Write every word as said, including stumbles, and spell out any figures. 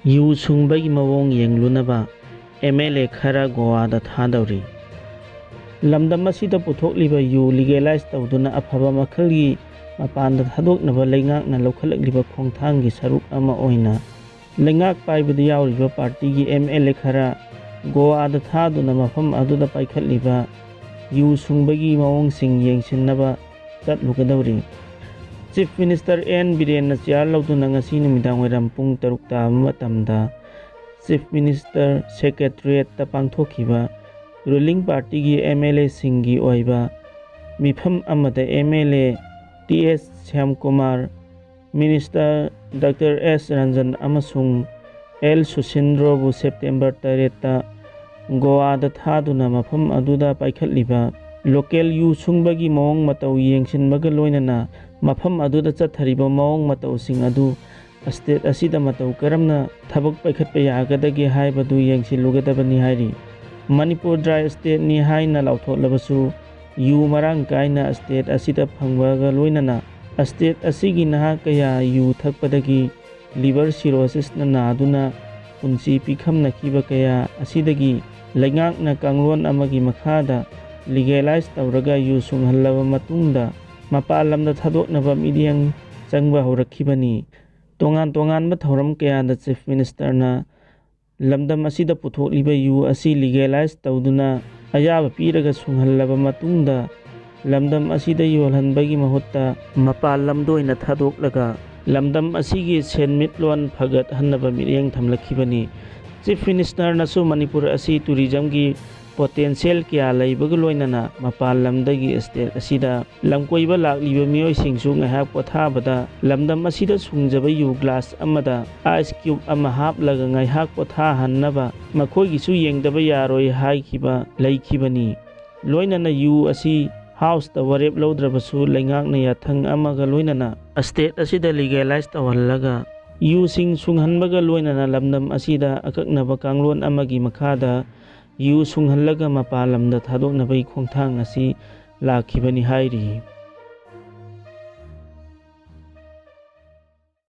U ꯁꯨꯡꯕꯒꯤ ꯃꯑꯣꯡ ꯌꯦꯡꯂꯨꯅꯕ M L ꯑꯦ ꯈꯔ ꯒꯣꯋꯥꯗ ꯊꯥꯗꯧꯔꯤ꯫ ꯂꯝꯗꯝ ꯑꯁꯤꯗ ꯄꯨꯊꯣꯛꯂꯤꯕ ꯌꯨ ꯂꯤꯒꯦꯂꯥꯏꯖ ꯇꯧꯗꯨꯅ ꯑꯐꯕ ꯃꯈꯜꯒꯤ ꯃꯄꯥꯟꯗ ꯊꯥꯗꯣꯛꯅꯕ ꯂꯩꯉꯥꯛꯅ ꯂꯧꯈꯠꯂꯛꯂꯤꯕ ꯈꯣꯡꯊꯥꯡꯒꯤ ꯁꯔꯨꯛ ꯑꯃ ꯑꯣꯏꯅ ꯂꯩꯉꯥꯛ ꯄꯥꯏꯕꯗ ꯌꯥꯎꯔꯤꯕ ꯄꯥꯔꯇꯤꯒꯤ ꯑꯦꯝ ꯑꯦꯜ ꯑꯦ ꯈꯔ ꯒꯣꯋꯥꯗ ꯊꯥꯗꯨꯅ ꯃꯐꯝ ꯑꯗꯨꯗ ꯄꯥꯏꯈꯠꯂꯤꯕ ꯌꯨ ꯁꯨꯡꯕꯒꯤ ꯃꯑꯣꯡꯁꯤꯡ ꯌꯦꯡꯁꯤꯟꯅꯕ ꯆꯠꯂꯨꯒꯗꯧꯔꯤ꯫ ꯆꯤꯐ ꯃꯤꯅꯤꯁꯇꯔ ꯑꯦꯟ ꯕꯤꯔꯦꯟꯅ ꯆꯤꯌꯥꯔ ꯂꯧꯗꯨꯅ ꯉꯁꯤ ꯅꯨꯃꯤꯗꯥꯡ ꯋꯥꯏꯔꯝ ꯄꯨꯡ ꯇꯔꯨꯛ ꯇꯥꯕ ꯃꯇꯝꯗ ꯆꯤꯐ ꯃꯤꯅꯤꯁꯇꯔ ꯁꯦꯀ꯭ꯔꯦꯇꯔꯤꯌꯦꯠꯇ ꯄꯥꯡꯊꯣꯛꯈꯤꯕ ꯔꯨꯂꯤꯡ ꯄꯥꯔꯇꯤꯒꯤ ꯑꯦꯝ ꯑꯦꯜ ꯑꯦꯁꯤꯡꯒꯤ ꯑꯣꯏꯕ ꯃꯤꯐꯝ ꯑꯃꯗ M L A T S Shyamkumar, minister doctor S Ranjan ꯑꯃꯁꯨꯡ ꯑꯦꯜ ꯁꯨꯁꯤꯟꯗ꯭ꯔꯣꯕꯨ ꯁꯦꯞꯇꯦꯝꯕꯔ ꯇꯔꯦꯠꯇ ꯒꯣꯋꯥꯗ ꯊꯥꯗꯨꯅ ꯃꯐꯝ ꯑꯗꯨꯗ ꯄꯥꯏꯈꯠꯂꯤꯕ ꯂꯣꯀꯦꯜ ꯌꯨ ꯁꯨꯡꯕꯒꯤ ꯃꯑꯣꯡ ꯃꯇꯧ ꯌꯦꯡꯁꯤꯟꯕꯒ ꯂꯣꯏꯅꯅ ꯃꯐꯝ ꯑꯗꯨꯗ ꯆꯠꯊꯔꯤꯕ ꯃꯑꯣꯡ ꯃꯇꯧꯁꯤꯡ ꯑꯗꯨ ꯁ꯭ꯇꯦꯠ ꯑꯁꯤꯗ ꯃꯇꯧ ꯀꯔꯝꯅ ꯊꯕꯛ ꯄꯥꯏꯈꯠꯄ ꯌꯥꯒꯗꯒꯦ ꯍꯥꯏꯕꯗꯨ ꯌꯦꯡꯁꯤꯜꯂꯨꯒꯗꯕꯅꯤ ꯍꯥꯏꯔꯤ꯫ ꯃꯅꯤꯄꯨꯔ ꯗ꯭ꯔꯥꯏ ꯁ꯭ꯇꯦꯠꯅꯤ ꯍꯥꯏꯅ ꯂꯥꯎꯊꯣꯛꯂꯕꯁꯨ ꯌꯨ ꯃꯔꯥꯡ ꯀꯥꯏꯅ ꯁ꯭ꯇꯦꯠ ꯑꯁꯤꯗ ꯐꯪꯕꯒ ꯂꯣꯏꯅꯅ ꯁ꯭ꯇꯦꯠ ꯑꯁꯤꯒꯤ ꯅꯍꯥ ꯀꯌꯥ ꯌꯨ ꯊꯛꯄꯗꯒꯤ ꯂꯤꯚꯔ ꯁꯤꯔꯣꯁꯤꯁꯅ ꯅꯥꯗꯨꯅ ꯄꯨꯟꯁꯤ ꯄꯤꯈꯝꯅꯈꯤꯕ ꯀꯌꯥ ꯑꯁꯤꯗꯒꯤ ꯂꯩꯉꯥꯛꯅ ꯀꯥꯡꯂꯣꯟ ꯑꯃꯒꯤ ꯃꯈꯥꯗ ꯂꯤꯒꯦꯂꯥꯏꯖ ꯇꯧꯔꯒ ꯌꯨ ꯁꯨꯡꯍꯜꯂꯕ ꯃꯇꯨꯡꯗ ꯃꯄꯥꯟ ꯂꯝꯗ ꯊꯥꯗꯣꯛꯅꯕ ꯃꯤꯠꯌꯦꯡ ꯆꯪꯕ ꯍꯧꯔꯛꯈꯤꯕꯅꯤ꯫ ꯇꯣꯉꯥꯟ ꯇꯣꯉꯥꯟꯕ ꯊꯧꯔꯝ ꯀꯌꯥꯗ ꯆꯤꯐ ꯃꯤꯅꯤꯁꯇꯔꯅ ꯂꯝꯗꯝ ꯑꯁꯤꯗ ꯄꯨꯊꯣꯛꯂꯤꯕ ꯌꯨ ꯑꯁꯤ ꯂꯤꯒꯦꯂꯥꯏꯖ ꯇꯧꯗꯨꯅ ꯑꯌꯥꯕ ꯄꯤꯔꯒ ꯁꯨꯡꯍꯜꯂꯕ ꯃꯇꯨꯡꯗ ꯂꯝꯗꯝ ꯑꯁꯤꯗ ꯌꯣꯜꯍꯟꯕꯒꯤ ꯃꯍꯨꯠꯇ ꯃꯄꯥꯟ ꯂꯝꯗ ꯑꯣꯏꯅ ꯊꯥꯗꯣꯛꯂꯒ ꯂꯝꯗꯝ ꯑꯁꯤꯒꯤ ꯁꯦꯟꯃꯤꯠꯂꯣꯟ ꯐꯒꯠꯍꯟꯅꯕ ꯃꯤꯠꯌꯦꯡ ꯊꯝꯂꯛꯈꯤꯕꯅꯤ꯫ ꯆꯤꯐ ꯃꯤꯅꯤꯁꯇꯔꯅꯁꯨ ꯃꯅꯤꯄꯨꯔ ꯑꯁꯤ ꯇꯨꯔꯤꯖꯝꯒꯤ ꯄꯣꯇꯦꯟꯁꯤꯌꯦꯜ ꯀꯌꯥ ꯂꯩꯕꯒ ꯂꯣꯏꯅꯅ ꯃꯄꯥꯟ ꯂꯝꯗꯒꯤ ꯁ꯭ꯇꯦꯠ ꯑꯁꯤꯗ ꯂꯝꯀꯣꯏꯕ ꯂꯥꯛꯂꯤꯕ ꯃꯤꯑꯣꯏꯁꯤꯡꯁꯨ ꯉꯥꯏꯍꯥꯛ ꯄꯣꯊꯥꯕꯗ ꯂꯝꯗꯝ ꯑꯁꯤꯗ ꯁꯨꯡꯖꯕ ꯌꯨ ꯒ꯭ꯂꯥꯁ ꯑꯃꯗ ꯑꯥꯏꯁ ꯀ꯭ꯌꯨꯕ ꯑꯃ ꯍꯥꯞꯂꯒ ꯉꯥꯏꯍꯥꯛ ꯄꯣꯊꯥꯍꯟꯅꯕ ꯃꯈꯣꯏꯒꯤꯁꯨ ꯌꯦꯡꯗꯕ ꯌꯥꯔꯣꯏ ꯍꯥꯏꯈꯤꯕ ꯂꯩꯈꯤꯕꯅꯤ꯫ ꯂꯣꯏꯅꯅ ꯌꯨ ꯑꯁꯤ ꯍꯥꯎꯁꯇ ꯋꯥꯔꯦꯞ ꯂꯧꯗ꯭ꯔꯕꯁꯨ ꯂꯩꯉꯥꯛꯅ ꯌꯥꯊꯪ ꯑꯃꯒ ꯂꯣꯏꯅꯅ ꯁ꯭ꯇꯦꯠ ꯑꯁꯤꯗ ꯂꯤꯒꯦꯂꯥꯏꯖ ꯇꯧꯍꯜꯂꯒ ꯌꯨꯁꯤꯡ ꯁꯨꯡꯍꯟꯕꯒ ꯂꯣꯏꯅꯅ ꯂꯝꯗꯝ ꯑꯁꯤꯗ ꯑꯀꯛꯅꯕ ꯀꯥꯡꯂꯣꯟ ꯑꯃꯒꯤ ꯃꯈꯥꯗ ꯌꯨ ꯁꯨꯡꯍꯜꯂꯒ ꯃꯄꯥꯟ ꯂꯝꯗ ꯊꯥꯗꯣꯛꯅꯕꯒꯤ ꯈꯣꯡꯊꯥꯡ ꯑꯁꯤ ꯂꯥꯛꯈꯤꯕꯅꯤ ꯍꯥꯏꯔꯤ꯫